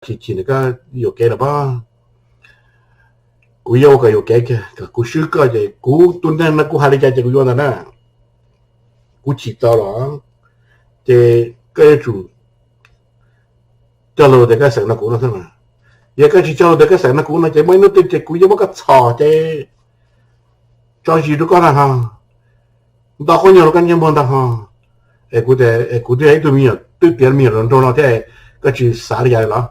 chim chim ntawm koj yuam kev los pob. Kuv yuav ua kom yuam kev kiag kom kuv swb koj ces kuv tus neeg no kuv hais li cas ces kuv yuav ntawd na. Kuv chim txaus los ces koj yuav tsum cog lus tias koj xeem no kuv no xwb mas. Yog koj tsis cog lus tias koj xeem no kuv no ces muaj ib hnub twg ces kuv yuav muab koj txhom ces tso zis rau koj ntag ho, nto qub nyuag rau koj ntsej muag ntag ho. Es kuv tias, es kuv twb yog ib tug me nyuam twb tiav me nyuam hluas nraug no thiab, koj tsis xav li cas li los?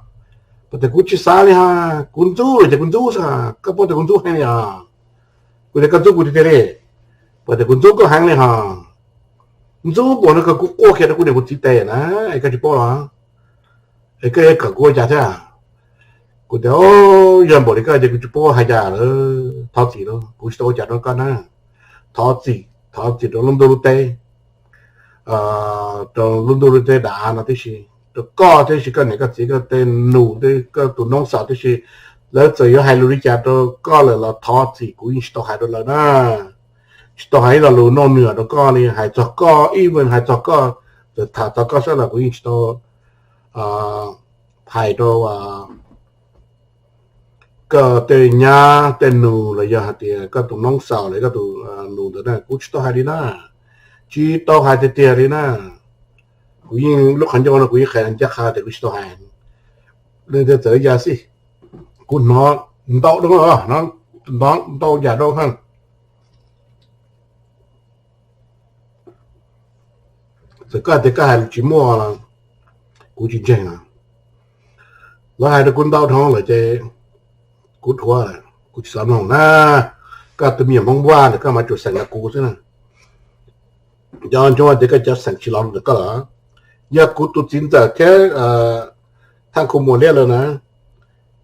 Puas tias kuv tsis xav li ho, kuv ntxub lawm ces kuv ntxub xwb, koj paub tias kuv ntxub heev li os. Kuv tias koj ntxub kuv tiag tiag li, puas tias kuv ntxub koj heev li ho. Ntxub npaum no koj kuv quaj kiag rau kuv niam kuv txiv tes na, es koj tsis paub los? Es koj yuav kom kuv ua cas thiab? Kuv tias, yog npaum li koj ces kuv tsis paub hais cas lawm, thov txim lauj, kuv tsis tau ua cas rau koj na. Thov txim, thov txim rau lub ntuj lub teb, rau lub ntuj lub teb dav av no tib si, rau koj tib si, koj niam koj txiv, koj tej nus, koj tus noob xaus tib si. Lawv txawm yuav hais lus li cas rau koj lawm los thov txim, kuv yeej tsis tau hais rau lawv na. Tsis tau hais ib lo lus noj nws rau koj li, hais txog koj, even hais txog koj, txawm tham txog koj xwb los kuv yeej tsis tau hais rau koj tej nyab tej nus los yog hais tias koj tus noob xaus los koj tus nus ntawd na, kuv tsis tau hais li na. Tsis tau hais tiag tiag li na. Kuv yeej lub qhov ncauj no kuv yeej qhia ncaj qha tias kuv tsis tau hais. Leej twg txawm li cas xij, kuv hnov ntau doo, hnov ntau yam doo. Txawm koj tias koj hais tsis muaj los kuv tsis ntseeg os. Lawv hais rau kuv ntau dhau lawm ces kuv dhuav, kuv tsis xav mloog na. Koj tus me nyuam Hmoob Vaj ntawm koj mas tsuas xeem rau kuv xwb na. Cov ntsuag tias koj cov xeem tsis los ntawm koj los. Yog kuv tus txiv ntxawm thiab Thaj Khu Muas Liab lawv na,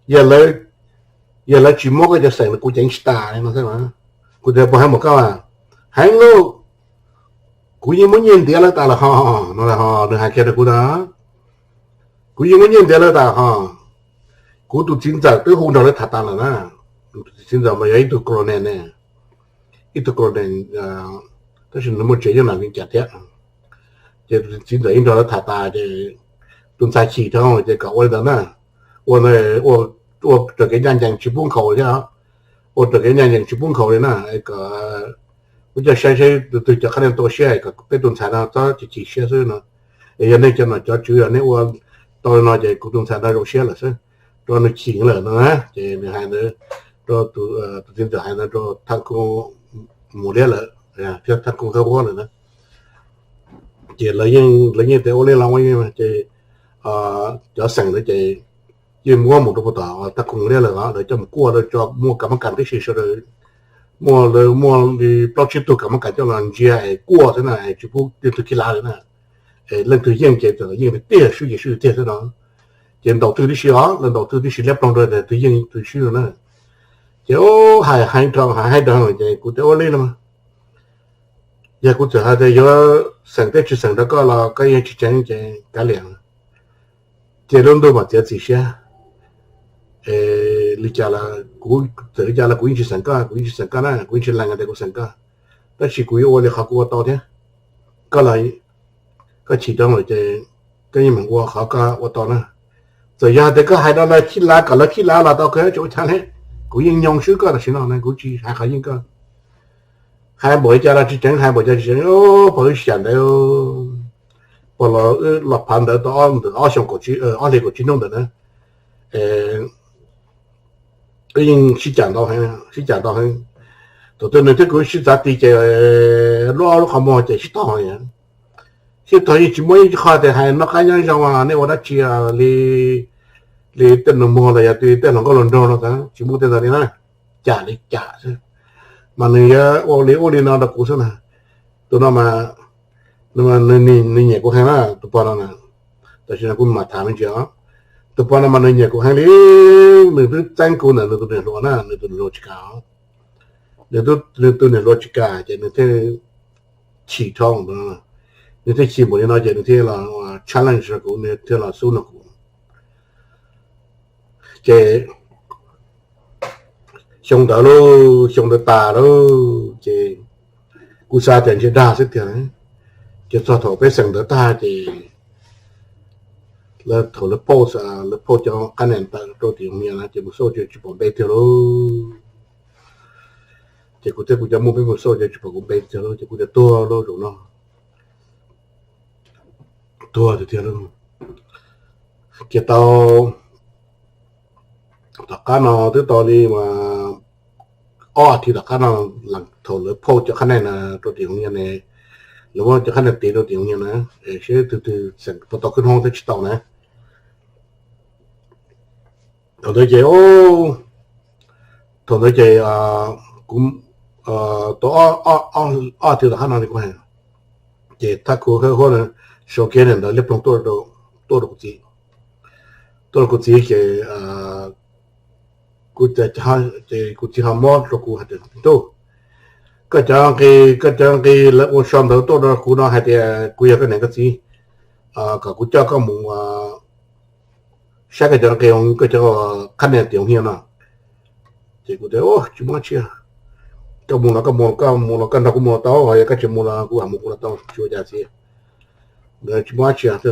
yog lawv tsis muab koj cov xeem los kuv ceev tsis tas li no. Kuv tias puas heev npaum koj mas? Heev lauj, kuv yeej muab nyiaj ntiav lawv tas lawm ho no. Nws hais kiag rau kuv tias kuv yeej muab nyiaj ntiav lawv tas ho. Kuv tus txiv ntxawm twb hu nrog lawv tham tas lawm na. Tus txiv ntxawm mas yog ib tug colonel ne, ib tug colonel, tab sis nws muaj tsev nyob Las Vegas thiab. Ces tus txiv ntxawm yeej nrog lawv tham tas ces tus ntxhais chim dhau ces kom ua li ntawd na. Ua ntawd, ua raws kev ncaj ncees tsis pub nkhaus thiab, ua raws kev ncaj ncees tsis pub nkhaus li na. Kom ua coj saib saib tus twg cov qhab nia tau siab kom peb tus ntxhais no txhob chim chim siab xwb no. Es yog nej cov nom cov tswv yog nej ua tau li no ces kuv tus ntxhais no zoo siab lawm xwb, rau nws chim lawm no. Ces nws hais ntawd rau tus txiv ntxawm, hais ntawd rau Thaj Khu Muas Liab lawm thiab Thaj Khu Hawb Huab lawm na. Ces lawv yeej tias ua li los ua li ces cov xeem ntawd ces yeej muab mus rau puag tom Thaj Khu Muas Liab lawm os. Lawv coj mus kuaj, lawv tso muaj kam mab kas tib si sawv daws, muaj, lawv muaj li plaub tsib tug kam mab kas coj los ntsia es kuaj xwb na, es tsis pub leej twg khib lav li na. Es leej twg yeej ces txawm yeej tiag, swb ces swb tiag xwb no. Ces ntaus twg tib si os, lawv ntaus twg tib si liab ploog rau tias twg yeej twg swb no na. Ces hais heev rau, hais heev rau ces kuv tias ua li no mas, yog kuv txawm hais tias yuav xeem thiab tsis xeem rau koj los koj yeej tsis tseev ces kav liam. Ces lub ntuj mam txiav txim siab. Li cas los kuv txawm li cas los kuv yeej tsis xeem koj, kuv yeej tsis xeem koj na, kuv yeej tsis lees tias kuv xeem koj. Tab sis kuv yuav ua li qhov kuv ua tau thiab. Koj los koj chim rau lawm ces koj yeej meem ua qhov koj ua tau na. Txawm yog tias koj hais rau lawv khib lav kom lawv khib lav los tau, koj tsis ua cas li. Kuv yeej nyoo swb koj tam sim no na, kuv tsis hais qhov yeej koj. Hais npaum li cas los tsis tseev, hais npaum cas tsis tseev. Pog wb sib cam ntawd, pog los wb los phav ntawd tau ob xyoos, ob hlis kaum tsib hnub ntawd na, wb yeej sib cam ntau heev, sib cam ntau heev. Thaum twg nws thiab kuv sib txav ti ces lub ob lub qhov muag ces sib tog. Sib tog yeej tsis muaj ib qho tias hais noj qab nyob zoo, nej ua dab tsi li, li tej nus muag los yog li tej hluas nkauj hluas nraug no, tsis muaj tej ntawd li na. Cam li cam xwb. Mas nws yuav ua li ub li no rau kuv xwb na. Tus no mas nws nyiam kuv heev na, tus pog no na. Tam sim no kuv mam tham me ntsis os. Tus pog no mas nws nyiam kuv heev li, nws twb txeeb kuv ntawm nws tus niam hluas na, nws tus niam hluas tsis kam. Nws, nws tus niam hluas tsis kam ces nws thiaj chim dhau, nws thiaj chim npaum li no ces nws thiaj los challenge rau kuv, nws thiaj los xub nrog kuv. Ces xyoo ntawd lauj, xyoo ntawd tas lauj ces kuv xav tias ntshe dag xwb tiag. Ces txog thaum peb xeem ntawd tag ces lawv thaum lawv phauj, lawv phauj cov qab nia ntawm rau tim Hoo Nia na ces mus xauj ces tsis pom npe tiag lauj. Ces kuv thiab kuv cov muam peb mus xauj ces tsis pom kuv npe tiag lauj, ces kuv tias tuag lauj zaum no, tuag tiag tiag lauj. Ces tau tom qab no twb tau li mas ob as thiv tom qab no, thaum lawv phauj cov qab nia na rau tim Hoo Nia ne, lawv muab cov qab nia tiv rau tim Hoo Nia na, seb tus twg xeem puas tau khwb hnub thiab tsis tau na. Thaum ntawd ces, thaum ntawd ces kuv tau ob as thiv tom qab no li kuv hais, ces thaj khuv huab na, sau kiag ntawd liab ploog tuaj rau kuv txiv, tuaj rau kuv txiv ces kuv, ces kuv txiv ho muab rau kuv hais tias, tub, koj cov nqi, koj cov nqi lawv ua sau ntawv tuaj rau kuv no hais tias kuv yog koj niam koj txiv, kom kuv coj koj mus saib koj cov nqi, koj cov qab nia tim Hoo Nia no. Ces kuv tias tsis muaj dab tsi, koj mus los koj mus, koj mus los koj nrog kuv mus tau, yog koj tsis mus los kuv mam mus kuv los tau, tsis ua cas txiv. Tsis muaj dab tsi,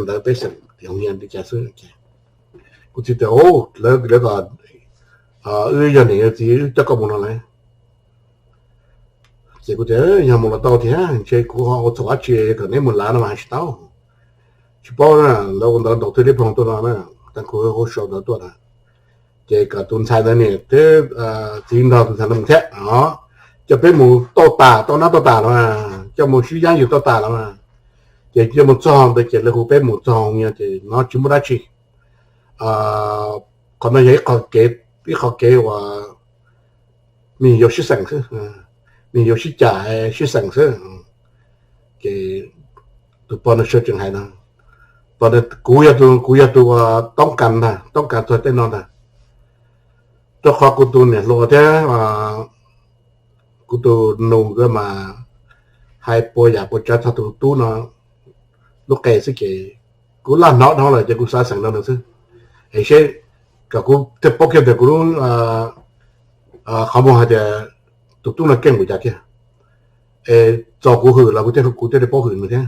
ntawd peb xeem tim Hoo Nia li cas xwb. Kuv txiv tias, lawv, lawv kom wb yog niam yog txiv wb coj koj mus no lauj. Ces kuv tias yog mus los tau thiab, ntshe kuv ho ua txhaum dab tsi kom neb mus lav no mas hais tsis tau. Tsis paub na, lawv ua ntawv ntaus thwj liab ploog tuaj no na, thaj khuv huab sau ntawv tuaj na. Ces kom tus ntxhais ntawd niam thiab txiv nrog tus ntxhais ntawd mus thiab, coj peb mus tauj tas tauj nab tauj tas los, coj mus sib yab yws tauj tas los. Ces coj mus txog ntawd ces lawv hu peb mus txog Hoo Nia ces no tsis muaj dab tsi. Qhov no yog ib qho kev, ib qho kev uas nws yuav sib xeem xwb, nws yuav sib cam sib xeem xwb. Ces tus pog no sawv tsees hais no, kuv yog tus, kuv yog tus uas toob kas ntag, toob kas txog tej no ntag. Rau qhov kuv tus niam hluas thiab kuv tus nus nkawd mas hais puas yam puas tsav txog tus tub no lub qe xwb ces kuv laj hnov dhau lawm ces kuv xav xeem rau nws xwb. Es seb, kom kuv thiaj paub kiag tias kuv lub qhov muag hais tias tus tub no keej npaum cas kiag. Es txaus kuv hwm los kuv thiaj, kuv thiaj li paub hwm nws thiab.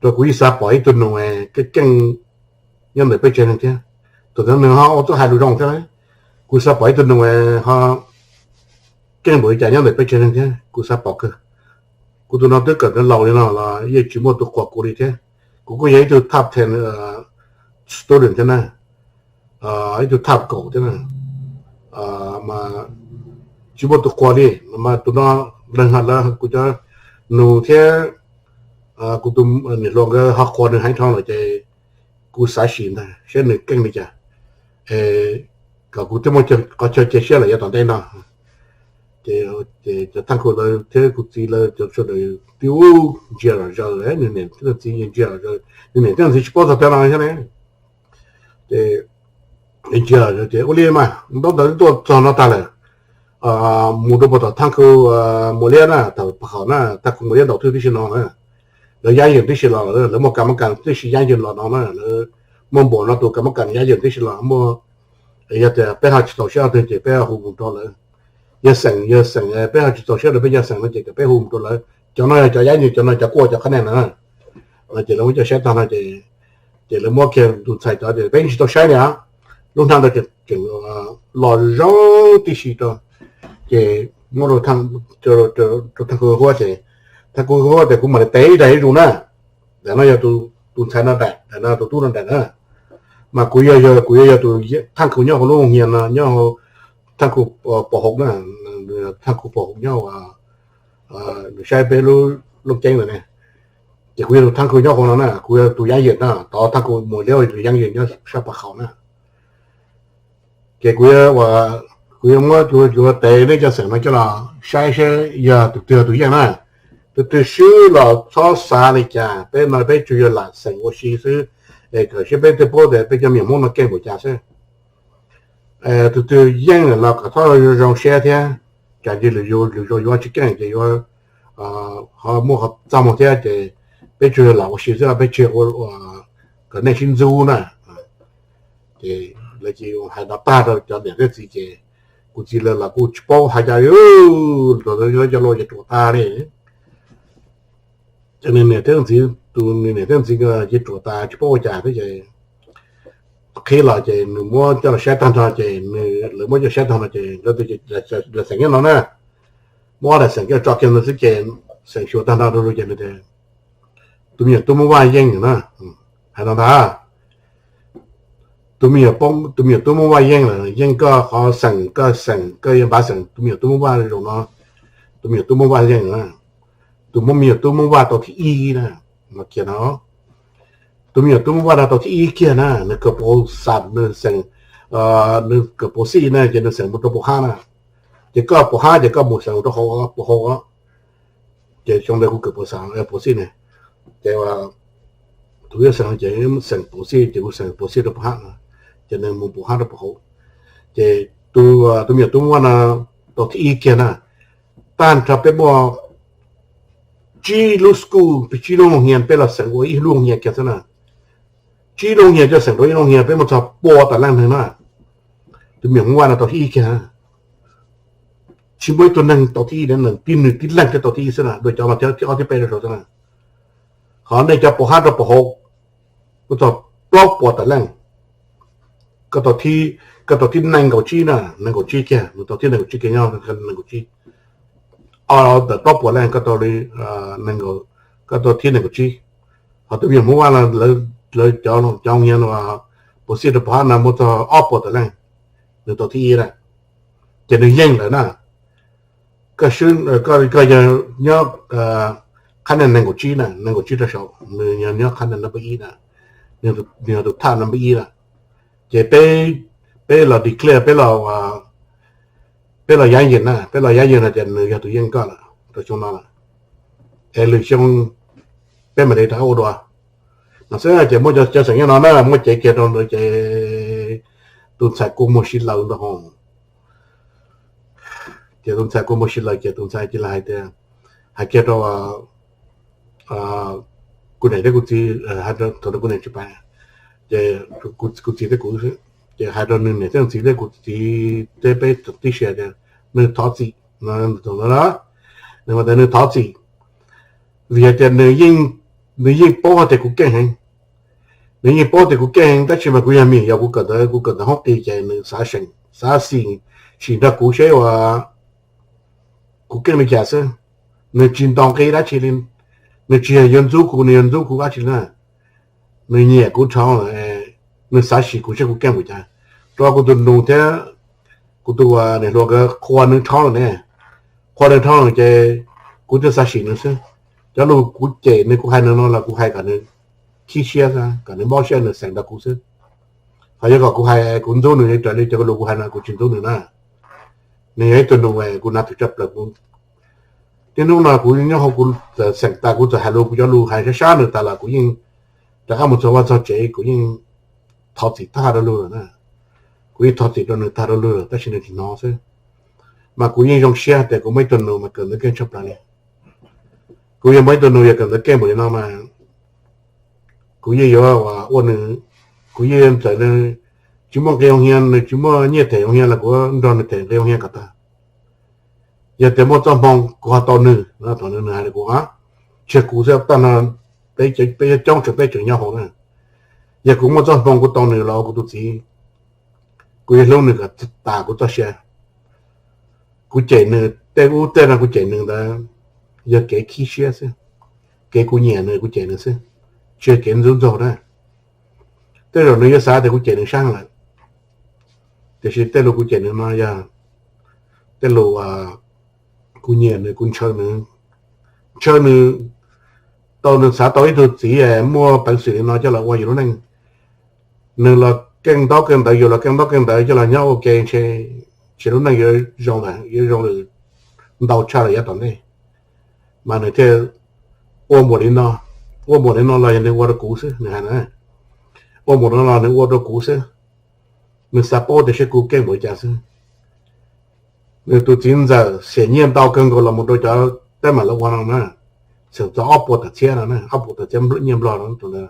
Rau kuv yeej xav pom ib tug nus keej keej nyob ntawm peb tsev neeg thiab. Thaum ntawd nws ho ua tuaj hais lus zoo thiab. Kuv xav pom ib tug nus ho keej npaum li cas nyob ntawm peb tsev neeg thiab, kuv xav pom kawg. Kuv tus no twb kawm ntawv laus li no los yeej tsis muaj tus qhuas kuv li thiab. Kuv kuj yog ib tug top ten student thiab na, ib tug top kaum thiab na, mas tsis muaj tus qhuas li. Mas tus no, lawv, kuv cov nus thiab kuv tus niam hluas nkawd ho qhuas nws heev dhau lawm ces kuv xav sim ntag seb nws keej li cas, kom kuv thiaj muaj qhov chaw cia siab lawm yav tom ntej no. Ces cov thaj khuv lawv thiab kuv txiv lawv cov sawv daws twb ntsia zom zaws, nws niam thiab nws txiv ntsia zom zaws, nws niam thiab nws txiv tsis paub txog teeb no thiab ne. Ces ntsia zom zaws ces ua li mas ntaub ntawv tuaj txog no tag lawm, mus rau puag tom thaj khuv Muas Liab na, thaum pab qhaum na, thaj khuv Muas Liab ntaus thwj tib si no na, lawv yab yeem tib si los, lawv muaj kas mab kas tib si yab yeem los no na, lawv muaj npaum no tus kas mab kas yab yeem tib si los muaj. Yog tias peb ho tsis txaus siab leej twg ces peb hu mus rau lawv. Yog xeem, yog xeem peb ho tsis txaus siab rau peb cov xeem no ces kom peb hu mus rau lawv. Cov no yog cov yab yeem, cov no cov kuaj cov qab nia na. Ces lawv muab coj saib tag no ces, ces lawv muab kiag tus ntxhais cov ces peb tsis tau saib li. Lub hnab ntawd tseem los zoo tib si rau, ces muab rau thaj khuv huab ces, thaj khuv huab tias kuv mam li tev ib daim ib zus na. Daim no yog tus ntxhais no daim, daim no tus tub no daim na. Mas kuv yog, kuv yog, yog tus thaj khuv nyob hauv lub Hoo Nia no, nyob thaj khuv pom hauv na, thaj khuv pom hauv nyob, nws saib peb lub, lub ceeb ntawd ne. Ces kuv yog tus thaj khuv nyob hauv no na, kuv yog tus yab yeem na, tod thaj khuv Muas Liab tus yab yeem nyob sab pab qhaum na. Ces kuv, kuv yuav muab, kuv yuav tev nej cov xeem no coj los saib seb yog tus twg yog tus yeej na. Tus twg swb los txhob xav li cas, peb no peb tsuas yog lam xeem ua si xwb, es kom seb peb thiaj paub tias peb cov me nyuam Hmoob no keej npaum cas xwb. Tus twg yeej los kom txhob zoo siab thiab, tsam ntsis lwm yus, lwm zaus yuav tsis keej ces yuav ho muaj qhov txaj muag thiab ces peb tsuas yog lam ua si xwb, peb tsis ua kom nej sib ntxub na. Ces lawv cia li hais no tag rau cov niam thiab txiv ces kuv txiv lawv los kuj tsis paub hais cas li, thaum ntawd cov lus ces ruam tag li. Ces nws niam thiab txiv, tus nws niam thiab txiv ces ruam tas tsis paub ua cas thiab ces qhib los ces nws muab coj los saib tag nrho ces nws, lawv muab coj saib tag nrho ces nkawd tias xeem nyob no na, muab ob daim xeem coj tso kiag ntawd xwb ces xeem xyuas tag nrho rau ces nws tias tus me nyuam tub Hmoob Vaj yeej na. Hais no ntag, tus me nyuam, tus me nyuam tub Hmoob Vaj yeej lawm, yeej koj qhov xeem, koj xeem, koj yuav npav xeem tus me nyuam tub Hmoob Vaj zoo no, tus me nyuam tub Hmoob Vaj yeej na. Tus Hmoob, me nyuam tub Hmoob Vaj tau thib ib na, no kiag no. Tus me nyuam tub Hmoob Vaj no tau thib ib kiag na, nws kawm puas xam, nws xeem, nws kawm puas xij na ces nws xeem mus rau puas hab na. Ces koj puas hab ces koj mus xeem rau hauv puas hau. Ces xyoo ntawd kuv kawm puas xam, puas xij ne, ces tus yawg xeem ces xeem puas xij ces kuv xeem puas xij rau puas hab no, ces nws mus puas hab rau puas hau. Ces tus, tus me nyuam tub Hmoob Vaj no tau thib ib kiag na. Tag nrho peb muaj tsib lub school, tsib lub looj hias peb los xeem ua ib lub looj hias kiag xwb na. Tsib lub looj hias coj xeem rau ib lub looj hias peb muaj txog pua tas leej neeg na. Tus me nyuam Hmoob Vaj no tau thib ib kiag. Tsis muaj ib tug neeg tau thib ib, nws tib leeg thiaj tau thib ib xwb na, dua cov mas thib ob thib peb rau saud xwb na. Qhov nej cov puas hab rau puas hau, muaj txog plaub puas tas leej. Koj tau thib, koj tau thib nees nkaum tsib na, nees nkaum tsib kiag, nws tau thib nees nkaum tsib kiag nyob nees nkaum tsib. Ob ntawm plaub puas leej koj tau li, koj tau thib nees nkaum tsib. Ho tus me nyuam Hmoob Vaj no, lawv cov, cov looj hias no, puas xij rau puas hab no muaj txog ob puas tas leej, nws tau thib ib na. Ces nws yeej lawm na. Koj, koj yog nyob qhab nees nkaum tsib na, nees nkaum tsib rau saud, nws yog nyob qhab nees number ib na, nws yog tus thaj number ib na. Ces peb, peb los declare, peb los, peb los yab yim na, peb los yab yim no ces nws yog tus yeej koj lawm rau xyoo no lawm. Es lwm xyoo peb mam li rov qab ua dua. No xwb ces muaj cov xeem nyob no na, muab cev kiag rau ntawd ces tus ntxhais kua muag si laws ntag ho. Ces tus ntxhais kua muag si laws ces tus ntxhais cia li hais tias, hais kiag rau kuv niam thiab kuv txiv, thaum ntawd kuv niam tsis pais, ces kuv txiv thiab kuv, ces hais rau nws niam thiab txiv thiab kuv txiv thiab peb tib si tias nws thov txim, thaum ntawd nws thov txim, vim hais tias nws yeej paub hais tias kuv keej heev, nws yeej paub tias kuv keej heev, tab sis mas kuv yog me nyuam yaus, kuv kawm ntawv, kuv kawm ntawv hoob qis ces nws xav seem, xav sim, sim nrog kuv seb uas kuv keej li cas xwb. Nws tsis ntaus nqi dab tsi li, nws tsis yog yuav ntxub kuv, nws yuav ntxub kuv dab tsi na. Nws nyiam kuv dhau lawm, nws xav sim kuv seb kuv keej npaum cas. Rau qhov kuv tus nus thiab kuv tus niam hluas nkawd qhuas nws dhau lawm ne, qhuas nws dhau lawm ces kuv thiaj xav sim nws xwb. Cov lus kuv cem nws, kuv hais nws no los kuv hais kom nws khib siab, kom nws mob siab, nws xeem nrog kuv xwb. Ho yog kom kuv hais kuv ntxub nws raws li cov lus kuv hais no, kuv tsis ntxub nws na. Nws yog ib tug nus kuv hnav twm tshaj plaws. Kuv, tib hnub no kuv nyob hauv kuv txawm xeem tas, kuv txawm hais lus, kuv cov lus hais sab sab nws tas los kuv yeej rov qab mus txog vaj txog tsev, kuv yeej thov txim tag rau lug lawm na. Kuv yeej thov txim rau nws tag rau lug lawm tab sis nws tsis hnov xwb. Mas kuv yeej zoo siab tias kuv muaj ib tug nus mas kawm ntawv keej tshaj plaws li. Kuv yog muaj ib tug nus yog kawm ntawv keej npaum li no mas kuv yeej yuav ua nws, kuv yeej txawm nws tsis muaj nqi hoo hias, nws tsis muaj nyiaj them hoo hias los kuv nrog nws them nqi hoo hias kom tag. Yog tias muaj txoj hmoo kuv ho tau nws, thaum nws hais kuv, tsis yog kuv xwb, tag no peb coob tseem peb tseem nyob hauv na. Yog kuv muaj txoj hmoo kuv tau nws los ua kuv tus txiv, kuv yuav hlub nws kom tas kuv txoj sia. Kuv cem nws tej ub tej no, kuv cem nws ntawd yog kev khib siab xwb, kev kuv nyiam nws kuv cem nws xwb, tsis yog kev ntxub ntxaug na. Tej zaum nws yuav xav tias kuv cem nws sab lawm, tiam sis tej lus kuv cem nws no yog tej lus kuv nyiam nws, kuv ntshaw nws, ntshaw nws tau, nws xav tau ib tug txiv muaj peev xwm li no coj los ua yus lub neej. Nws los keej ntaub keej ntawv, yus los keej ntaub keej ntawv coj los nyob ua ke ntshe, ntshe lub neej yuav zoo lawm, yuav zoo lawm ntau tshaj lawm yav tom ntej. Mas nws thiaj ua npaum li no, ua npaum li no los yog nws ua rau kuv xwb, nws hais na. Ua npaum no los nws ua rau kuv xwb, nws xav paub tias seb kuv keej npaum li cas xwb. Nws tus txiv ntxawm xiam nyiaj ntau kawg nkaus los mus rau cov teeb meem lawv ua no na, xeem txog ob puas tawm txhiab no, ob puas tawm txhiab nyiaj nplog no.